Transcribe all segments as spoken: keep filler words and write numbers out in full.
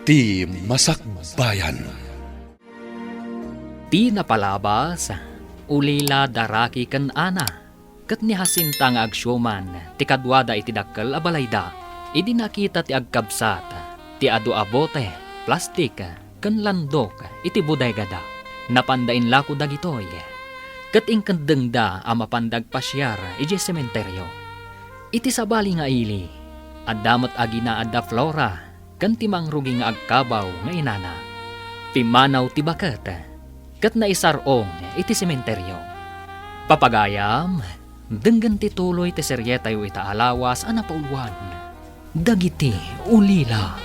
Ti Masakbayan. Ti napalabas, ulila da Rocky ken Ana, ket ni Jacinta nga agsiuman ti kaduada iti dakkel a balayda, idi nakita ti agkabsat ti adu a bote, plastik, ken landok iti bodegada. Napanda inlako dagitoy, ket inkeddengda a mapanda agpasiar idiay sementerio. Iti sabali nga ili, adda met aginaad da Flora ken ti mangrugi nga agkabaw nga inana. Pimmanaw ti baket ket naisar-ong iti sementerio. Papagayam, denggen ti tuloy ti serietayo ita a lawas a napauluan, Dagiti Ulila.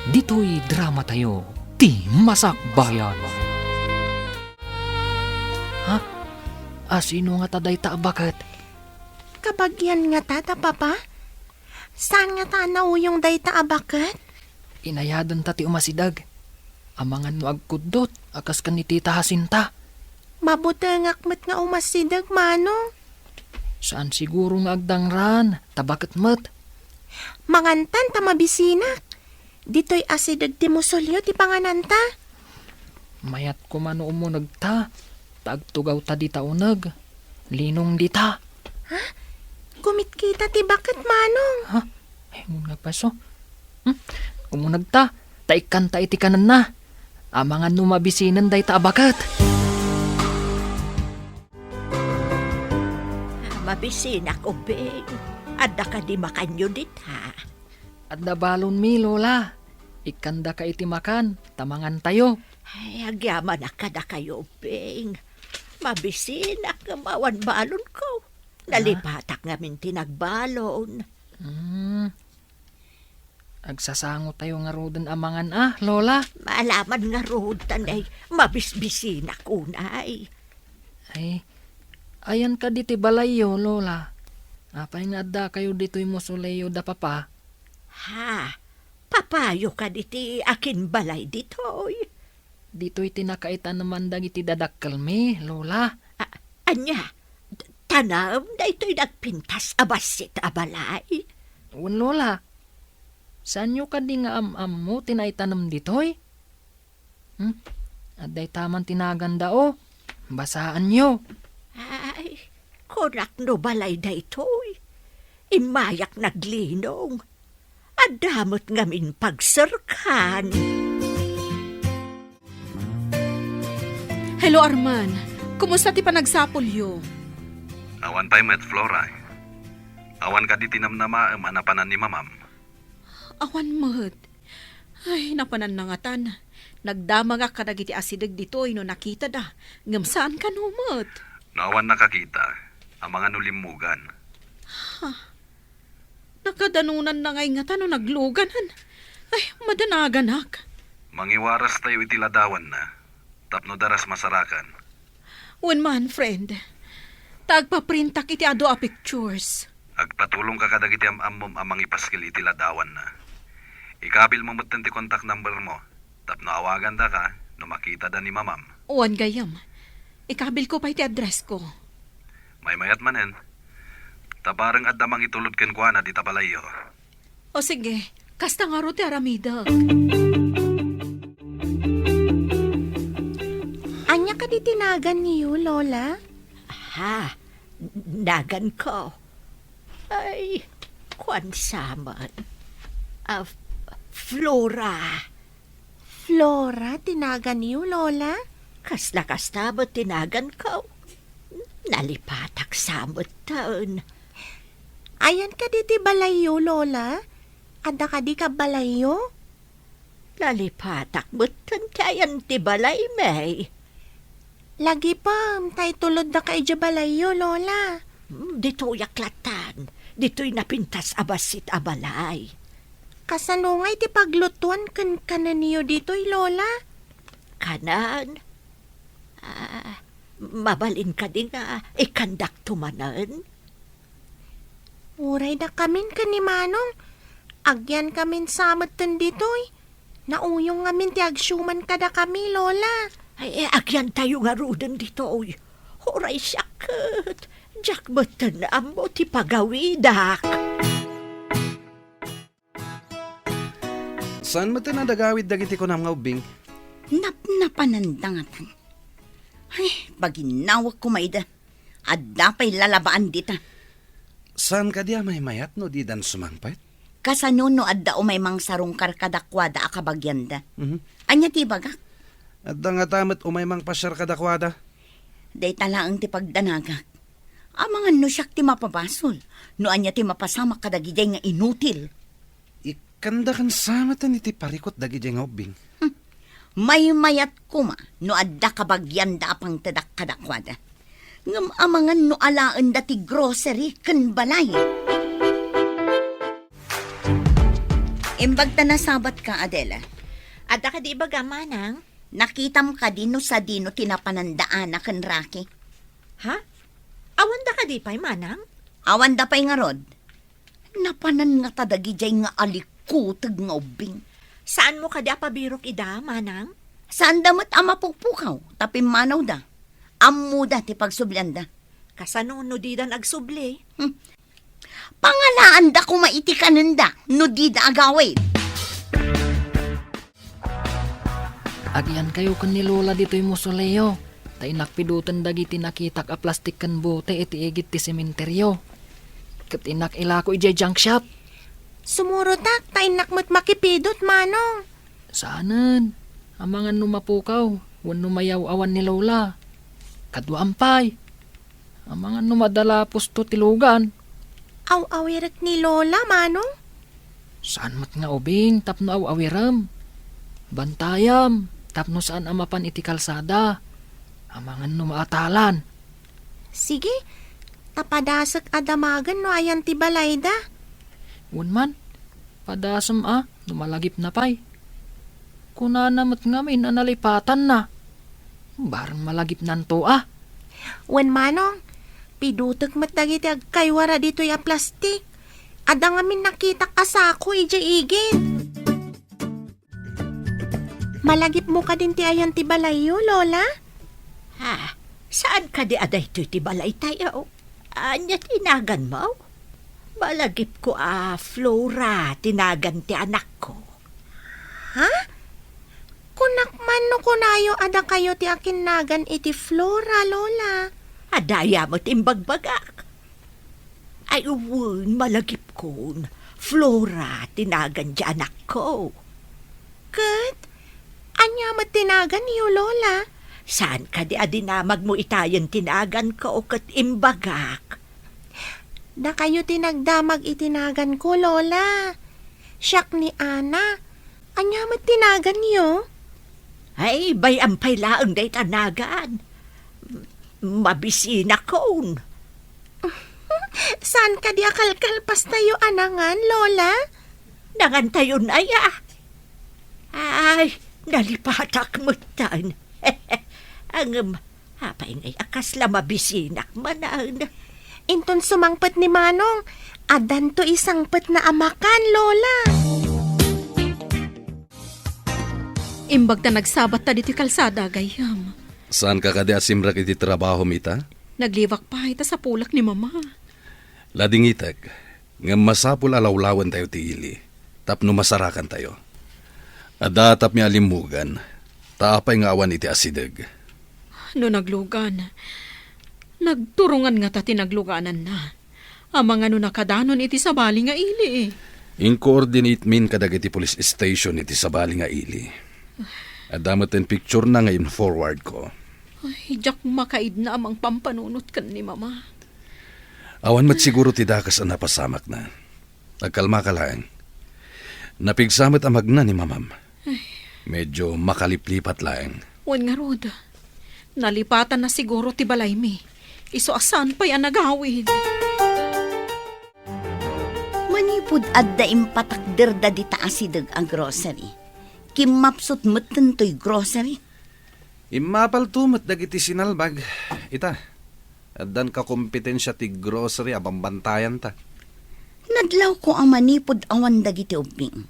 Ditoy dramatayo, Ti Masakbayan. Ha? Asino ngata dayta a baket? Kabagian ngata ta, Papa? Saan ngata a nauyong dayta a baket? Inayadenta ti umasideg. Amangan no agkuddot a kas ken ni Tita Jacinta. Mabutengak met nga umasideg, Manong. Saan siguro nga agdangran, ta baket met. Mangantan ta mabisinak. Ditoy asideg ti musolyo ti pangananta. Mayat koma no umunegta, ta agtugawta dita uneg. Linong dita. Ha? Kumitkita ti baket, Manong. Ha? Ay, ngun nga paso. Hmm? Umunegta, ta ikkanta iti kanenna. Amangan no mabisinen dayta a baket. Mabisinak, ubbing. Adda kadi makanyo dita? Adda balonmi, Lola. Ikkandaka iti makan, ta mangantayo. Ay, agyamanak kadakayo, ubbing. Mabisinak ngem awan balonko. Ah? Nalipatak ngamin ti nagbalon. Hmm. Agsasangotayo ngaruden a mangan a, Lola? Maalaman ngarud, ta nay, mabisbisinak unay. Ay, ayan kadi ti balayyo, Lola? Apay nga addakayo ditoy musolyo da Papa? Ha? Papayo kadi ti akinbalay ditoy? Ditoy ti nakaitaneman dagiti dadakkelmi, Lola. A-, ania? Tanem daytoy nagpintas a bassit a balay? Wen, Lola. Saanyo kadi nga am-ammo ti naitanem ditoy? Hmm? Adda itaman ti naganda, o. Basaanyo. Ay, kunak no balay daytoy. Immayak naglinong. Adda met ngamin pagserkan. Hello, Arman. Kumusta ti panagsapulyo? Awan pay met, Flora. Awan kadi ti namnamaem a napanan ni Mamam? Awan met. Ay, napananna ngatan. Nagdamagak kadagiti asideg ditoy no nakitada, ngem saan kano met. No awan nakakita, amangan no limmugan. Ha? Nakadanonanna ngay ngata no nagluganan. Ay, madanaganak. Mangiwarastayo iti ladawanna, tapno daras masarakan. Wen man, friend. Ta agpaprintak iti adu a pictures. Agpatulongka kadagiti am-ammom a mangipaskil iti ladawanna. Ikabilmo metten ti contact number mo. Tapno awagandaka no makitada ni Mamam. Wen gayyem. Ikabilko pay ti addressko. Maymayat manen. Ta bareng adda mangitulod kenkuana dita balayyo. O sige, kasta ngarud ti aramidek. Ania kadi ti naganyo, Lola? Ha? Naganko? Ay, kuan sa met. Ah, F-, Flora. Flora ti naganyo, Lola? Kasla kasta met ti naganko. Nalipatak sa metten. Ayan kadi ti balayyo, Lola? Adda kadi kabbalayyo? Nalipatak metten ti ayan ti balaymi. Lagipem, ta ituloddaka idiay balayyo, Lola. Hmm, ditoyak lattan. Ditoy napintas a bassit a balay. Kasano ngay ti paglutuan ken kanenyo ditoy, Lola? Kanen? Ah, mabalin kadi nga ikkandakto manen? Uray dakamin ken ni Manong, agyankamin sa metten ditoy. Nauyong ngamin ti agsiuman kadakami, Lola. Ay, eh, agyantayo ngaruden ditoy. Uray siak ket, diak metten ammo ti pagawidak. Saan met a nagawid dagiti kunam nga ubbing? Napnapananda ngatan. Ay, paginnawek koma ida. Adda pay lalabaan dita. Saan kadi a maymayat no didan sumangpet? Kasano no adda umay mangsarungkar kadakuada a kabagianda? Mhm. Ania ti ibagak? Adda ngata met umay mangpasiar kadakuada. Dayta laeng ti pagdanagak. Amangan no siak ti mapabasol, no ania ti mapasamak kadagidiay nga inutil. Ikkanda ken samatan iti parikut dagidiay nga ubbing. Hmm. Maymayat koma no adda kabagianda a pangtedak kadakuada. Ngem amangan no alaenda ti grocery ken balay. Imbag ta nasabat ka, Adela. Adda kadi ibaga, manang? Nakitam kadi no sadino ti napananda Ana ken Rocky? Ha? Awanda kadi pay, manang? Awanda pay ngarud. Napanan ngata dagidiay nga alikuteg nga ubbing. Saanmo kadi a pabirok ida, manang? Saanda met a mapukpukaw, ta pimmanawda. Ammoda ti pagsublianda. Kasano no didan agsubli? Hmm. Pangalaanda koma iti kanenda no dida agawid. Agiankayo ken ni Lola ditoy mausoleo, ta innak piduten dagiti nakitak a plastik ken bote iti igid ti sementerio. Ket innak ilako idiay junk shop. Sumurotak, ta innak met makipidut, manong. Saanen, amangan no mapukaw, wenno mayaw-awan ni Lola. Kaduam pay. Amangan no madala pusto ti lugan. Aw-awirek ni Lola, manong? Saan met nga ubing tapno aw-awirem. Bantayam tapno saan a mapan iti kalsada. Amangan no maatalan. Sige, ta padasek a damagen no ayan ti balayda. Wen man, padasem a no malagipna pay. Kunana met ngamin a nalipatanna. Bareng malagipnanto a. Wen manong, pidutek met dagiti agkaywara ditoy a plastik. Adda ngamin nakitak a sako idiay igid. Malagipmo kadin ti ayan ti balayyo, Lola? Ha? Saan kadi a daytoy ti balaytayo? Ania ti naganmo? Malagipko a Flora ti nagan ti anakko. Ha? Kunak man no kunayo a dakayo ti akinnagan iti Flora, Lola. Adda aya met imbagbagak. Ay, wen, malagipkon. Flora ti nagan ti anakko. Ket ania met ti naganyo, Lola? Saan kadi a dinamagmo itayen ti naganko ket imbagak? Dakayo ti nagdamag iti naganko, Lola. Siak ni Ana. Ania met ti naganyo? Ay, bay-am pay laeng dayta nagan. Mabisinakon. Saan kadi a kalkalpastayo a nangan, Lola? Nangantayon aya? Ay, nalipatak metten. Ngem, apay ngay a kasla mabisinak manen? Inton sumangpet ni Manong, addanto isangpetna a makan, Lola. Imbag ta nagsabatta ditoy kalsada, gayyem. Saanka kadi a simrek iti trabahom ita? Nagliwak pay ta sapulak ni Mama. Ladingitek, ngem masapul a lawlawentayo ti ili, tapno masarakantayo. Adda tapno alimmugan, ta apay nga awan iti asideg? No naglugan, nagturongan ngata ti naglugananna. Amangan no nakadanon iti sabali nga ili. Inkoordinate min kadagiti police station iti sabali nga ili. Adda met ti picture na nga in-forward ko. Ay, diak makaidna a mangpampanunot ken ni Mama. Awan met siguro ti dakes a napasamakna. Agkalmaka laeng. Napigsa met a magna ni Mamam. Ay. Medyo makaliplipat laeng. Wen ngarud, nalipatanna siguro ti balaymi. Isu a saan pay a nagawid. Manipud adda impatakderda dita asideg a grocery, kimmapsut metten toy grocery. Immapalto met dagiti sinalbag. Ita, addan kakompetensia ti grocery a bambantayanta. Nadlawko a manipud awan dagiti ubbing,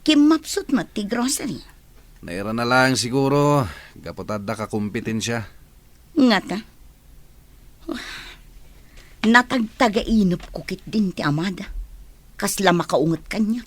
kimmapsut met ti grocery. Nairana laeng siguro, gapu ta adda kakompetensia. Ngata? Natagtagainepko ketdin ti amada. Kasla makaunget kaniak.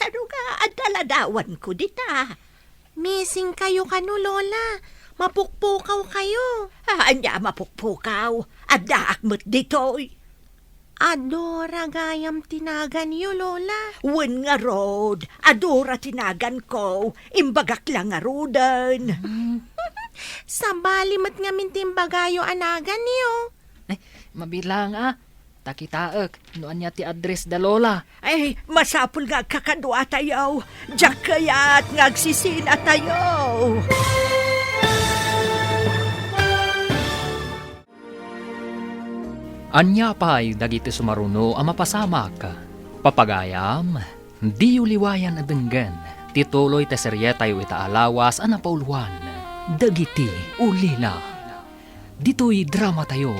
Tano nga adda ladawanko dita. Missing kayo kano, Lola. Mapukpukaw kayo. Ah, ania mapukpukaw? Addaak met ditoy. Adora gayam ti naganyo, Lola. Wen ngarud, adora ti naganko. Imbagak la ngaruden. Sabali met ngamin ti imbagayo a naganyo. Ay, mabilang a. Ta kitaek no ania ti address da Lola. Ay, masapul nga agkakaduatayo. Diak kayat nga agsisinatayo. Ania pay dagiti sumaruno a mapasamak? Papagayam, diyo liwayan a denggen ti tuloy ti serietayo ita a lawas a napauloan, Dagiti Ulila. Ditoy dramatayo,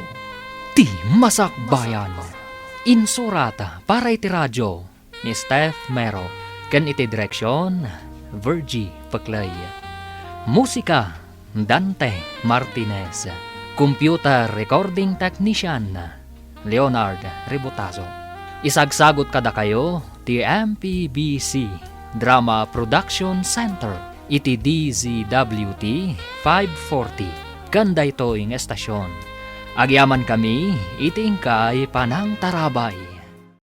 Ti Masakbayan. Insurat para iti radio ni Steph Mero, ken iti direksion, Virgie Peclay. Musika, Dante Martinez. Computer recording technician, Leonard Rebotazo. Isagsagot kadakayo ti M P B C Drama Production Center iti D Z W T five forty ken daytoy nga estasion. Agyamankami iti inkay panangtarabay.